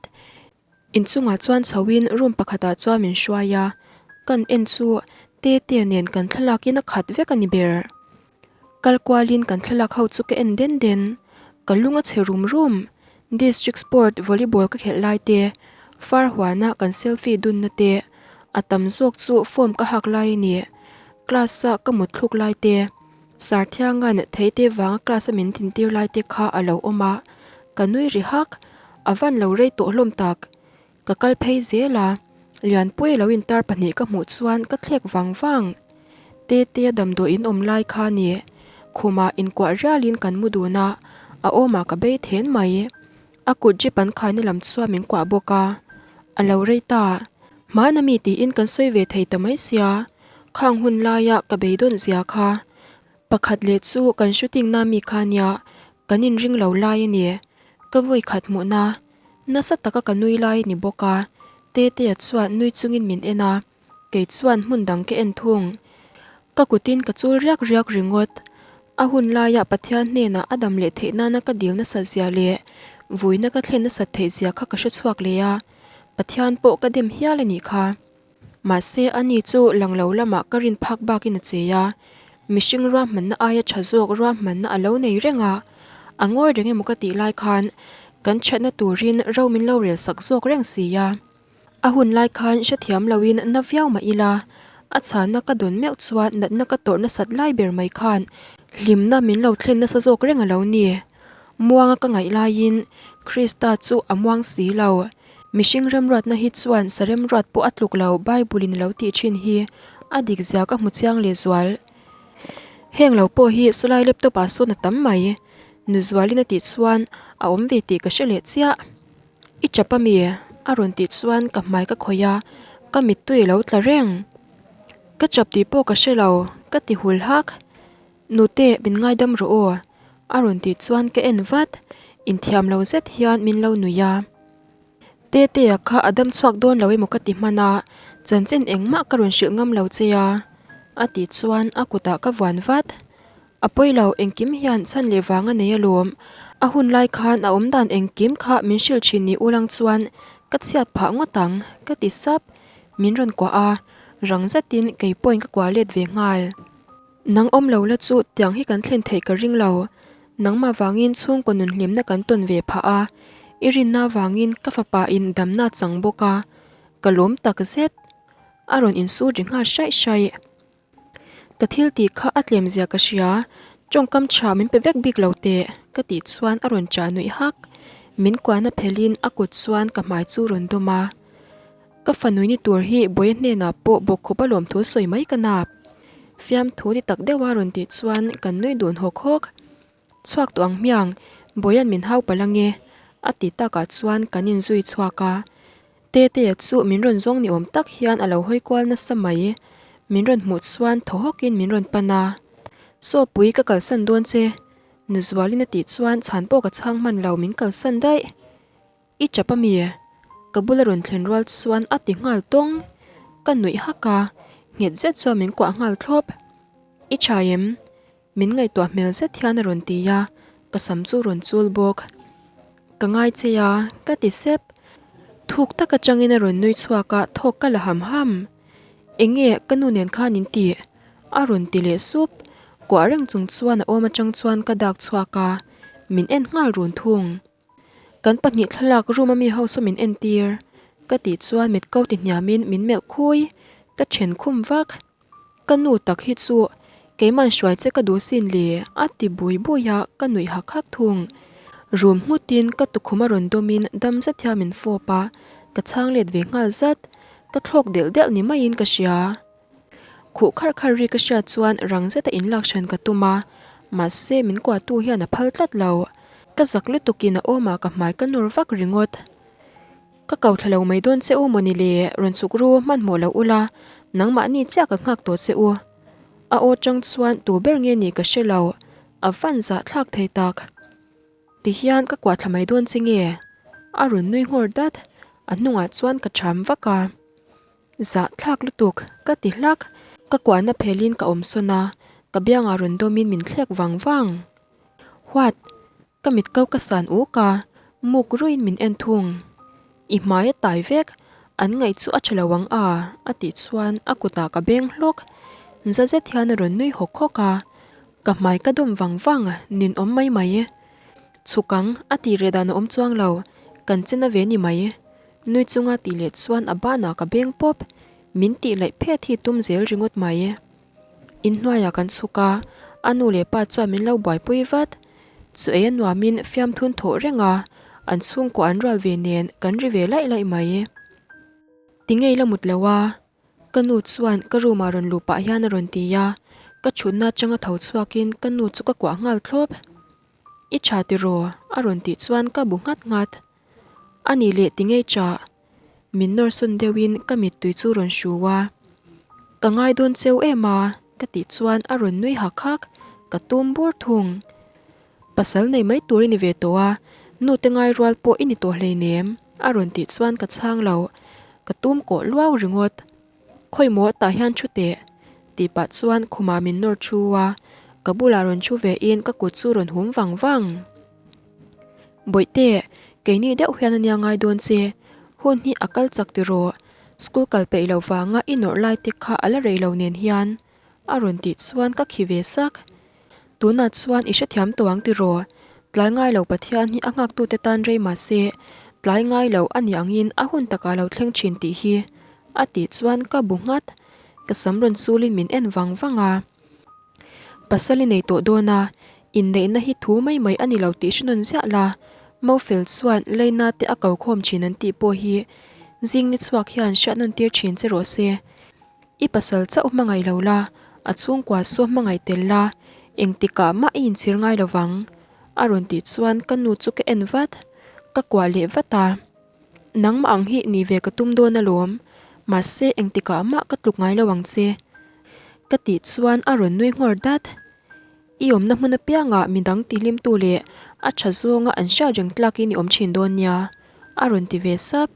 Inchungah chuan chhoin room pakhatah chuan min hruai a, kan en chu Tetea nen kan thlalak in a khat vek a ni ber. Kal kualin kan thlalak ho chu ka en den den, ka lung a chhe rum rum. District sport volleyball ka khelh lai te, far huana kan selfie dunna te, a tam zawk chu form ka hak lai a ni, class a ka mut thluk lai te, Sarthianga'n theite vanga class a min dintir lai te kha a lo awm a, ka nui ri hak, a van lo rei tawh hlawm tak. Ka kal phei zel a, Lianpuia lo intar pahnih ka hmuh chuan ka thlek vang vang. Tetea damdawi in awm lai kha ni, khumah inkuah rialin kan mu dun a, a awmah ka bei then mai. A kut jeep an khaina lam chuan min kuah bawk a, a lo rei ta. Hmana mi tiin kan sawi ve thei ta mai sia, khang hun laia ka beidawn zia kha. Pakhat leh chu kan shooting na mi kha nia, kan inring lo lai a ni. Ka vawi khat hmuhna, nasa taka ka nui lai a ni bawk a, Tetea chuan nui chungin min en a, kei chuan hmun dang ka en thung. Ka kutin ka chul riak riak ringawt. A hun laia Pathian hnenah a dam leh theih nana ka dil nasat zia leh vuina ka thlen nasat theih zia kha ka hre chhuak leh a, Pathian pawh ka dem hial a nih kha. Mahse ani chu lang lo lamah ka rin phak bakin a chei a, mihring ruahmanna aia tha zawk ruahmanna a lo nei reng a, a ngawi reng emaw ka tih lai khan kan thatna turin ro min lo rel sak zawk reng si a. A hun lai khan hrethiam loin na viau mah ila, a chhanna ka dawn meuh chuan natna ka tawrh nasat lai ber mai khan hlimna min lo thlen nasa zawk reng a lo ni. Muanga ka ngaih laiin Krista chu a muang si lo. Mihring remruatna hi chuan sa remruat pawh a tluk lo Bible in a lo tih thin hi a dik zia ka hmu chiang leh zual. Heng lo pawh hi sawlai laptop ah sawn a tam mai. Nuzualin a tih chuan a awm ve tih ka hre leh chiah. I chap a mi? A rawn tih chuan ka hmai ka khawih a, ka mittui a lo tla reng. Ka chap tih pawh ka hre lo, ka ti hul hak. Nute, min ngaidam rawh aw, a rawn tih chuan ka en vat. Inthiam lo zet hian min lo nuih a. Tetea kha a dam chhuak dawn lo emaw ka ti hman a, chanchin engmah ka rawn hrilh ngam lo che a, a tih chuan a kutah ka vuan vat. A pawi lo, engkim hian chhan leh vang a nei alawm. A hun lai khan a awmdan engkim kha min hrilh thin ni ulang chuan ka chhiat phah ngawt ang, ka ti sap. Min rawn kuah a, rang zetin kei pawhin ka kuah let ve nghal. Nang awm lo la chu tiang hi kan thlen theih ka ring lo. Nangmah vangin chhungkaw nun hlimna kan tawn ve phah a, i rinna vangin ka fapa in damna chang bawk a, ka lawm tak zet. A rawn insut ri nghal hraih hraih. Ka thil tih kha a tlem zia ka hria, tawngkam tha min pe vek bik lo teh ka tih chuan a rawn chah nuih hak. Min kuahna phelhin a kut chuan ka hmai chu rawn dawm a. Ka fanui ni tur hi Bawia hnenah pawh bawkkhup a lawmthu sawi mai ka nap. Fiamthu ti tak deuha rawn tih chuan kan nui dun hawk hawk. Chhuak tawh ang hmiang, Bawia'n min hau palh ange, a ti takah chuan kan inzui chhuak a. Tetea chu min rawn zawng ni awm tak hian a lo hawi kual nasa mai. Min rawn hmuh chuan thaw hawkin min rawn pan a. Saw pui ka kalsan dawn che, Nuzualin a tih chuan chhan pawh ka chhang hman lo min kalsan daih. I chap a mi? Ka bula rawn thlen rual chuan a ti nghal tawng. Ka nuih hak a, nghet zet chuan min kuah nghal thlawp. I tha em? Min ngaihtuah hmel zet hian a rawn ti a, ka sam chu rawn chul bawk. Ka ngai che a, ka ti sep. Thuk tak atangin a rawn nui chhuak a, thawk ka la ham ham. Enge ka nu nen khan in tih? A rawn ti leh sup. Kuah reng chung chuan a awm atang chuan ka dak chhuak a, min en nghal run thung. Kan pahnih thlalak room a mi ho saw min entir. Ka tih chuan mit ko ti hniamin min melh khui. Ka then khum vak. Ka nu tak hi chu keiman hruai che ka duh sin le a ti bui bui a ka nuih hak hak thung. Room nghutin ka tukhum a rawn dawmin dam zet hian min fawp a, ka chhang let ve nghal zat. Ka thlawk delh delh ni maiin ka hria. Khuh kharh kharh ri ka hriat chuan rang zeta inlak hran ka tum a, mahse min kuahtu hian a phal tlat lo. Ka zak lutukin a awmah ka hmai ka nawr vak ringawt. Ka ko thla lo mai dawn che u mawni le, rawn chhuk ru hmanhmawh lo ula, nangmahni chiah ka nghak tawh che u. A aw tang chuan tu ber nge nih ka hre lo, a van zahthlak thei tak. Tihian ka kuah thla mai dawn che nge? A rawn nui nghawr dat, a hnungah chuan ka cham vak a. Zahthlak lutuk, ka ti hlak. Ka kuahna phelin ka awm sawn a, ka biangah rawn dawmin min thlek vang vang. What? Ka mit ko ka san uk a, muk ruiin min en thung. I hmai a tai vek, an ngaih chu a tha lo ang a, a tih chuan a kutah ka beng hlawk. Za zet hian a rawn nui hawk hawk a, ka hmai ka dawm vang vang, nin awm mai mai. Chhuk ang, a tih reh dan a awm chuang lo, kan che na ve ni mai. Nui chunga tih leh chuan a banah ka beng pawp, min tih laih phet hi tum zel ringawt mai. Inhnuaiah kan chhuk a, a nu leh pa chuan min lo buaipui vat. Chu ei a nuamin fiamthun thawh reng a, an chhungkaw an rual ve nen kan ri ve laih laih mai. Ti ngei la mut lo a, ka nu chuan ka room ah rawn luh pah hian a rawn ti a, ka thutna atanga tho chhuakin ka nu chu ka kuah nghal thlawp. I tha tiraw? a rawn tih chuan ka bu nghat nghat. A nih leh ti ngei chah. Min nawr sawn deuhin ka mittui chu rawn hru a. Ka ngai dawn cheu em a, ka tih chuan a rawn nui hak hak, ka tum bur thung. Pasal nei mai tur i ni ve tawh a, nute ngai rual pawh i ni tawh hleinem, a rawn tih chuan ka chhang lo, ka tum kawh luau ringawt. Khawi maw tah hian thu teh, tih pah chuan khumah min nawr thu a, ka bulah rawn thu ve in ka kut chu rawn hum vang vang. Bawihte, keini deuh hian a nia ngai dawn che, hun hi a kal chak tiraw, school kal peih lo vanga i nawrh lai te kha a la rei lo nen hian, a rawn tih chuan ka khi ve sak. Tunah chuan i hrethiam tawh ang tiraw? Tlai ngai lo Pathian hi a nghaktute tan rei mah se, tlai ngai lo a nih angin a hun takah lo thleng thin tih hi a tih chuan ka bu nghat. Ka sam rawn chulin min en vang vang a. Pasal i nei tawh dawn a, inneihna hi thu mai mai a ni lo tih hre nawn ziah la, Mofel chuan Leina te a ko khawm thin an tih pawh hi zing ni chhuak hian hriat nawn tir thin che rawh se. I pasal chauh hmangaih lo la, a chhungkua saw hmangaih tel la, engtikah mah i inchhir ngai lo vang, a rawn tih chuan ka nu chu ka en vat, ka kuah leh vat a. Nangmah ang hi ni ve ka tum dawn alawm, mahse engtikah mah ka tluk ngai lo ang che, ka tih chuan a rawn nui nghawr dat. I awmna hmun apiangah midang tihlimtu leh a tha zawnga an hriat reng tlakin i awm thin dawn nia, a rawn ti ve sap,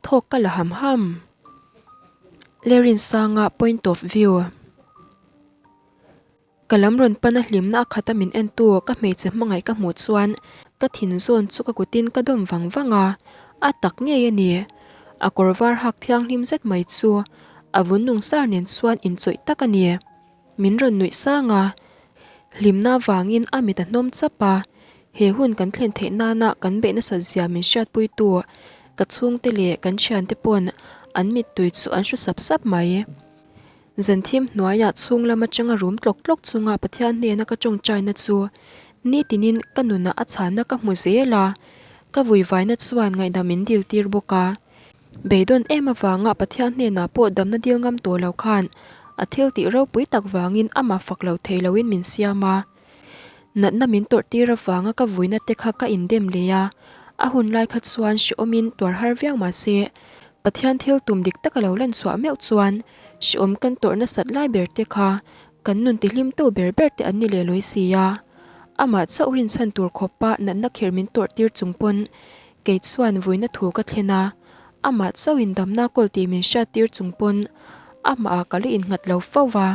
thawk ka la ham ham. Lerinsanga point of view. Ka lam rawn pana hlimna a khata min entu ka hmeichhe hmangaih ka hmuh chuan ka thin zawn chu ka kutin ka dawm vang vang a, a tak ngei a ni. A kawr var hak thianghlim zet mai chu a vun nung sar nen chuan inchawih tak a ni. Min rawn nuih sang a, hlimna vangin a mit a hnawm chap a, he hun kan thlen theih nana kan beih nasat zia min hriatpuitu ka chhungte leh kan thiante pawn an mittui chu an hru sap sap mai. Zanthim hnuaiah chhung lam atanga rum tlawk tlawk chunga Pathian hnena ka tawngtaina chu nitinin ka nunah a chhanna ka hmu zel a, ka vuivaina chuan ngaihdam min dil tir bawk a. Beidawn em avanga Pathian hnenah pawh damna dil ngam tawh lo khan a thil tih ropui tak vangin amah fak lo thei loin min siam a. Natna min tawrh tir avanga ka vuina te kha ka indem leh a, a hun lai kha chuan hrehawmin tuar har viau mah se, Pathian thil tum dik taka lo lan chhuah meuh chuan hrehawm kan tawrh nasat lai ber te kha kan nun tihlimtu ber ber te an ni leh lawi si a. Amah chauh rinchhan tur khawpa natna kher min tawrh tir chung pawn Kei chuan vuina thu ka thlen a, amah chauhin damna kawl tih min hriat tir chung pawn amahah ka la innghat lo fo va.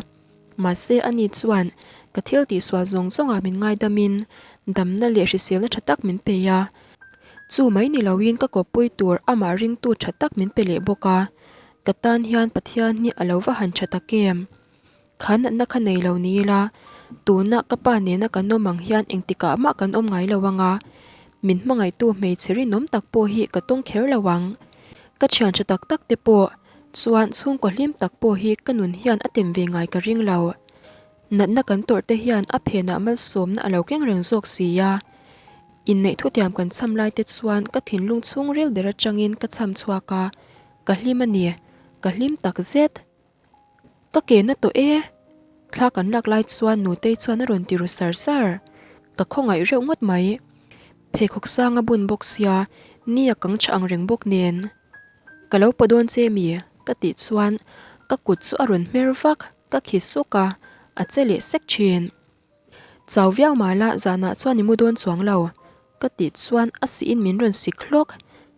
Mahse ani chuan ka thil tihsual zawng zawngah min ngaidamin damna leh hriselna tha tak min pe a. Chu mai ni loin ka kawppui tur amah ringtu tha tak min pe leh bawk a. Ka tan hian Pathian hi a lo va han tha tak em? Kha natna kha nei lo ni ila, tuna ka pa nena kan awm ang hian engtikah mah kan awm ngai lo ang a, min hmangaihtu hmeichhe rinawm tak pawh hi ka tawng kher lo ang. Ka thian tha tak tak te pawh chuan chhungkaw hlim tak pawh hi ka nun hian a tem ve ngai ka ring lo. Natna kan tawrh te hian a phenah malsawmna a lo keng reng zawk si a. Inneih thutiam kan cham lai te chuan ka thinlung chhungril ber atangin ka cham chhuak a, ka hlim a ni, ka hlim tak zet. Ka ke na tawh e. Thla kan lak lai chuan Nutei chuan a rawn ti ru sar sar. Ka khawngaih reuh ngawt mai. Pheikhawk sang a bun bawk sia, ni a kang tha ang reng bawk nen. Ka lo paw dawn che mi? Ka tih chuan ka kut chu a rawn hmer vak, ka khi suk a. A che leh sek thin. Chau viau mah la zanah chuan i mu dawn chuang lo ka tih chuan a sihin min rawn sik hlawk.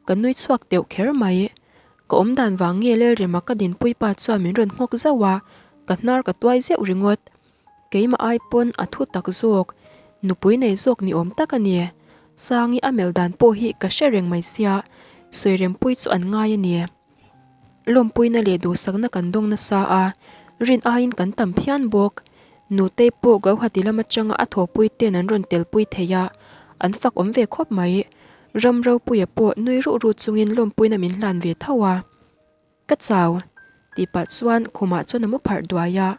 Ka nui chhuak deuh kher mai. Ka awm dan vang nge Lalrema ka dinpui pa chuan min rawn nghawk zauh a, ka hnar ka tuai zeuh ringawt. Keimah ai pawn a thu tak zawk, nupui nei zawk ni awm tak a ni. Sangi a melh dan pawh hi ka hre reng mai sia, Sawirempui chu an ngai a ni. Lawmpuina leh duhsakna kan dawng nasa a, rin aiin kan tam phian bawk. Nutei pawh Gauhati lam atanga a thawhpui ten an rawn telpui thei a, an fak awm ve khawp mai. Ram ropuia pawh nui ruh ruh chungin lawmpuina min hlan ve tho a. Ka chau, tih pah chuan khumah chuan a mu pharh duai a,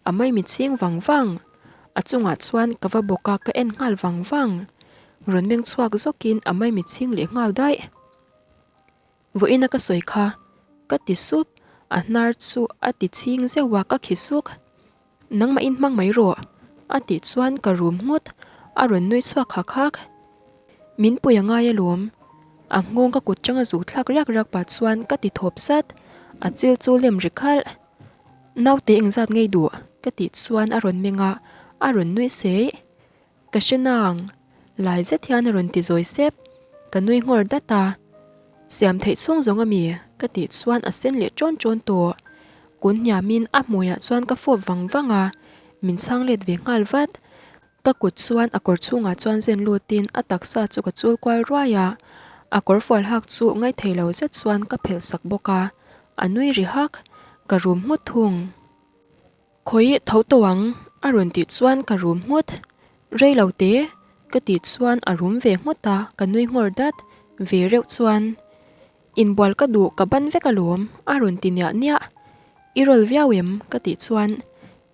a maimi chhing vang vang. A chungah chuan ka va bawk a, ka en nghal vang vang. Rawn meng chhuak zawkin a maimi chhing leh nghal daih. Vawiina ka sawi kha, ka ti sup, a hnar chu a ti chhing zeuh a, ka khi suk. Nangmah in hmang mai rawh, a tih chuan ka rum nghut, a rawn nui chhuak hak hak. Min pui a ngai alawm, a nghawng ka kut chang a zuk thlak riak riak pah chuan ka ti thawp sat, a chil chu lem ri khalh. Naute engzat ngei duh? ka tih chuan a rawn meng a, a rawn nui sei. Ka hre nang, lai zet hian a rawn ti zawi sep, ka nui nghawr dat a. Siam theih chhung zawng a mi? ka tih chuan a sen leh ṭawn ṭawn tawh. Kun hniamin a hmuiah chuan ka fawp vang vang a, min chhang let ve nghal vat. Ka kut chuan a kawr chhungah chuan zen lutin a taksa chu ka chul kual ruai a, a kawr fual hak chu ngaithei lo zet chuan ka phelh sak bawk a, a nui ri hak, ka rum nghut thung. Khawi tho tawh ang a rawn tih chuan ka rum nghut. Rei lo te ka tih chuan a rum ve nghut a, ka nui nghawr dat ve reuh chuan Inbual ka duh ka ban vek alawm a rawn ti niah niah. I rawl viau em? ka tih chuan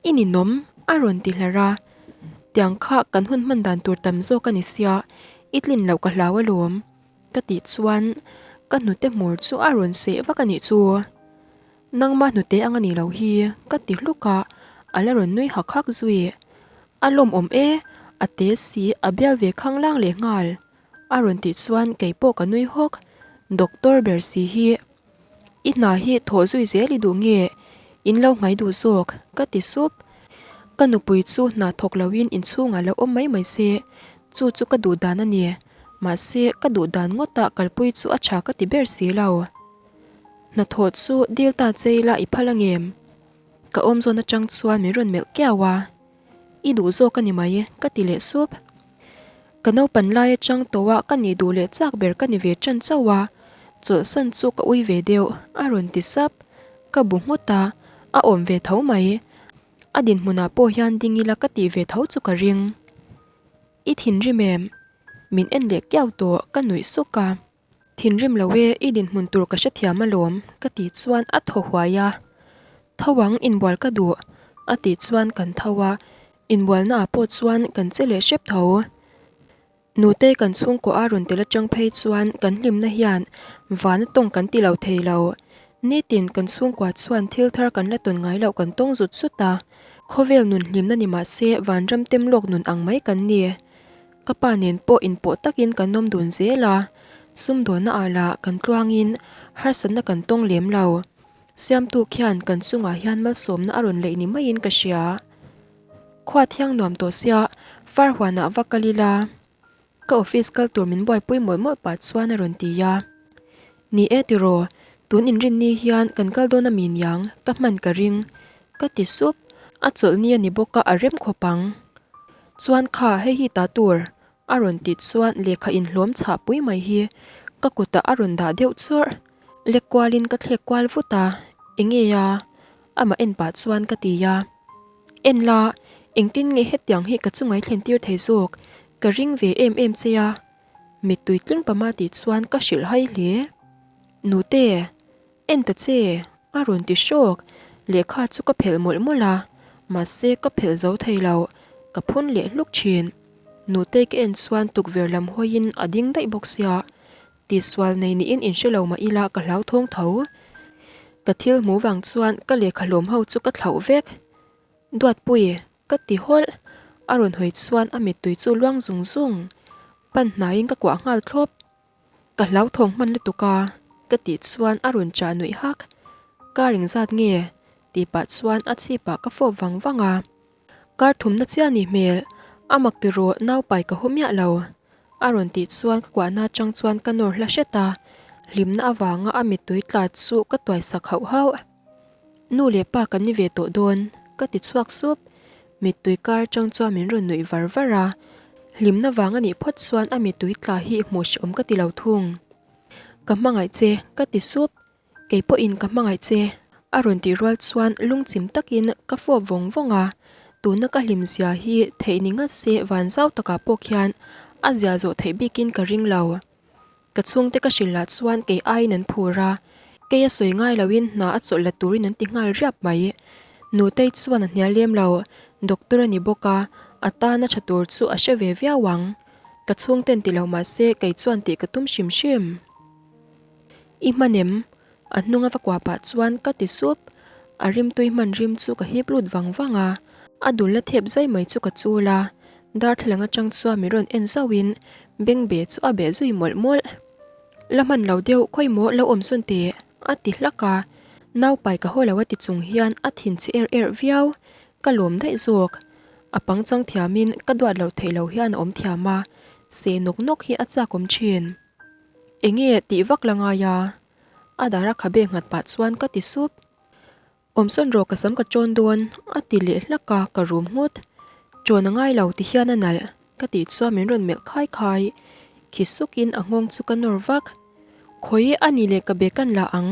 I ninawm a rawn ti hlar a. Tiang kha kan hun hman dan tur tam zawk a ni sia, i tlin loh ka hlau alawm ka tih chuan ka hnute hmur chu a rawn seh vak a nih chu. Nangmah hnute ang a nih loh hi ka ti hluk a, a la rawn nui hak hak zui. A lawmawm e, a te si a bial ve khanglang leh nghal. A rawn tih chuan kei pawh ka nui hawk, Doctor ber si hi. I hna hi thawh zui zel i duh nge? In lo nghai duh zawk, ka ti sup. Ka nupui chu hna thawk loin inchhungah lo awm mai mai se, chu chu ka duh dan a ni. Mahse, ka duh dan ngawtah kalpui chu a tha ka ti ber si lo. Hnathawh chu dil ta che ila i phal angem? Ka awm zawn atang chuan min rawn melh kiau a, I duh zawk a ni mai ka ti leh sup. Ka naupan lai atang tawh a ka nih duh leh chak ber ka ni ve tan chauh a, chawlhsan chu ka ui ve deuh a rawn ti sap. Ka bu nghut a, a awm ve tho mai. A dinhmunah pawh hian ding ila ka tih ve tho chu ka ring. I thinrim em? Min en leh kiau tawh ka nuih suk a. Thinrim lo e, i dinhmun tur ka hrethiam alawm, ka tih chuan a thaw huai a. Tho ang, inbual ka duh, a tih chuan kan tho a, inbualna ah pawh chuan kan che leh hrep tho. Nutei kan chhungkaw a rawn tel atang phei chuan kan hlimna hian vana tawng kan ti lo thei lo. Nitin kan chhungkua chuan thil thar kan la tawn ngai loh kan tawng zut zut a, khawvel nun hlimna ni mah se vanram tem lawk nun ang mai kan ni. Ka pa nen pawh inpawh takin kan awm dun zel a, sumdawnna ah lah kan tluangin harsatna kan tawng lem lo. Siamtu khian kan chungah hian malsawmna a rawn leih ni maiin ka hria. Khua thiang nuam tawh sia, far huanah va kal ila. Ka office kal tur min buaipui mawlh mawlh pah chuan a rawn ti a. Ni e tiraw, tun inrinni hian kan kal dawn a mi niang, ka hman ka ring, ka ti sup, a chawlh ni a ni bawk a a rem khawp ang. Chuan kha hei hi ta tur, a rawn ti chuan lehkha inhlawm chhah pui mai hi ka kutah a rawn dah deuh chawrh, lek kualin ka thlek kual vut a, enge a? Amah en pah chuan ka ti a. En la, engtin nge hetiang hi ka chungai thlen tir thei zawk, ka ring ve em em che a. Mittui tling pama tih chuan ka hrilh hai hle. Nute, en ta che, a rawn ti hrawk. Lehkha chu ka phelh mawlh mawlh a, mahse ka phelh zo thei lo, ka phun leh hluk thin. Nutei ka en chuan tukverh lam hawiin a ding daih bawk sia, tihsual nei niin inhre lo mah ila ka hlauthawng tho. Ka thil hmu vang chuan ka lehkha hlawm ho chu ka thlauh vek. Duatpui, ka ti hawlh. A rawn hawi chuan a mittui chu luang zung zung. Pan hnaiin ka kuah nghal thlawp. Ka hlauthawng hman lutuk a, ka tih chuan a rawn chah nuih hak. Car engzat nge? tih pah chuan a chhipah ka fawp vang vang a. Kar thumna chiah nih hmel, a mak ti rawh nau pai ka haw miah lo. A rawn tih chuan ka kuahna atang chuan ka nawr hla hret a, hlimna avanga a mittui tla chu ka tuai sak hauh hauh. Nu leh pa kan ni ve tawh dawn, ka ti chhuak sup. Mittui kar atang chuan min rawn nuih var var a, hlimna vang a nih phawt chuan a mittui tla hi hmuh hrehawm ka ti lo thung. Ka hmangaih che, ka ti sup. Kei pawhin ka hmangaih che, a rawn tih rual chuan lungchim takin ka fawp vawng vawng a, tuna ka hlim zia hi theih ni ngat se van zau takah pawh khian a zia zawh theih bikin ka ring lo. Ka chhungte ka hrilh lah chuan kei aiin an phur a, kei a sawi ngai loin hna a chawlh la turin an ti nghal riap mai. Nutei chuan a hnial lem lo, doctor a ni bawk a, a tana tha tur chu a hre ve viau ang. Ka chhungten ti lo mah se kei chuan tih ka tum hrim hrim. I hman em? A hnunga va kuah pah chuan ka ti sup. A rimtui hman rim chu ka hip lut vang vang a, a dul la thep zai mai chu ka chul a, darthlalang atang chuan min rawn en zauhin bengbeh chu a beh zui mawlh mawlh. La hman lo deuh khawi maw lo awm sawn teh? a ti hlak a, naupai ka haw lo a ti chung hian a thin chi er er viau. Ka lawm daih zawk. A pangchang thiamin ka duat loh theih loh hian a awm thiam a, seh nawk nawk hi a chak awm thin. Enge tih vak la ngai a? A dar a khabe nghat pah chuan ka ti sup. Awmsawn rawh ka sam ka ṭawn dawn a ti leh hlak a, ka rum nghut. Ṭawn a ngai lo ti hian a nalh ka tih chuan min rawn melh khai khai. Khi sukin a nghawng chu ka nawr vak. Khawi a ni leh ka be kan la ang.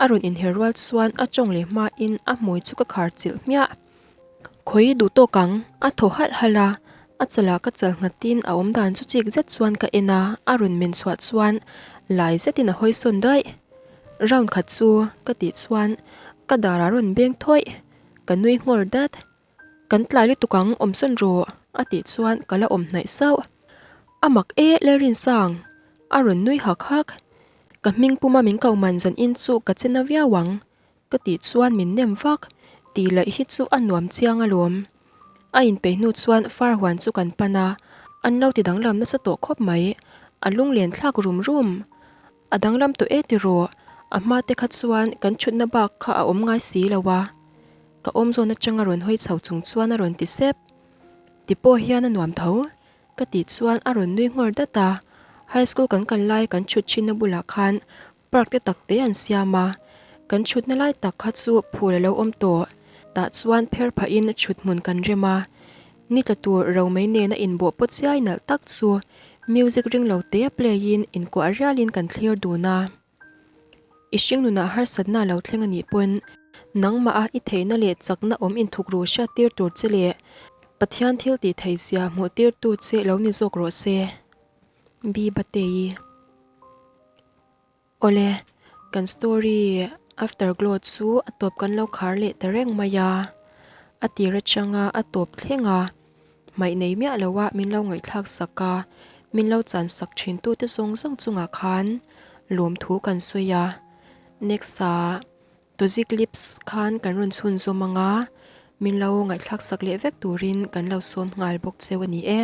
A rawn inher rual chuan a tawng leh hmain a hmui chu ka khar chilh hmiah. Khawi duh tawk ang, a thaw halh halh a, a chalah ka chal nghatin a awm dan chu chik zet chuan ka en a, a rawn men chhuah chuan lai zetin a hawi sawn daih. Round khat chu ka tih chuan ka dar a rawn beng thawih, ka nui nghawr dat. Kan tlai lutuk ang, awm sawn rawh, a tih chuan ka la awm hnaih sauh. A mak e, Lalrinsang, a rawn nui hak hak. Ka hming puma min ko man zan in chu ka che na viau ang, ka tih chuan min nem vak, tih laih hi chu a nuam chiang alawm. A inpeih hnu chuan far huan chu kan pan a, an lo ti danglam nasa tawh khawp mai, a lunglen thlak rum rum. A danglam tawh e tiraw, a hma te kha chuan kan thutna bak kha a awm ngai si lo a. Ka awm zawn atanga rawn hawi chho chung chuan a rawn ti sep. Ti pawh hian a nuam tho. Ka tih chuan a rawn nui nghawr dat a, High School kan kal lai kan chhut thinna bulah khan park te tak te an siam a, kan chhutna lai tak kha chu phul a lo awm tawh. Tah chuan pher phahin chhut hmun kan rem a, ni tla tur romei nena inbawh pawt chiai nalh tak chu music ring lo te a play in inkuah rialin kan thlir dun a. I hringnunah harsatna a lo thleng a nih pawn nangmah a i theihna leh chakna awm inthukru hriattir tur che leh Pathian thil tih theihzia hmuhtirtu che lo ni zawk rawh se. B. Batei. Awle, kan story Afterglow chu a tawp kan lo khar leh ta reng mai a. A tir atanga a tawp thleng a. Hmaih nei miah lo a min lo ngaihthlak sak a, min lo chan sak thin tute zawng zawng chungah khan lawmthu kan sawi a. Next ah Toxic Lips khan kan rawn chhunzawm ang a, min lo ngaihthlak sak leh vek turin kan lo sawm nghal bawk cheu a ni e.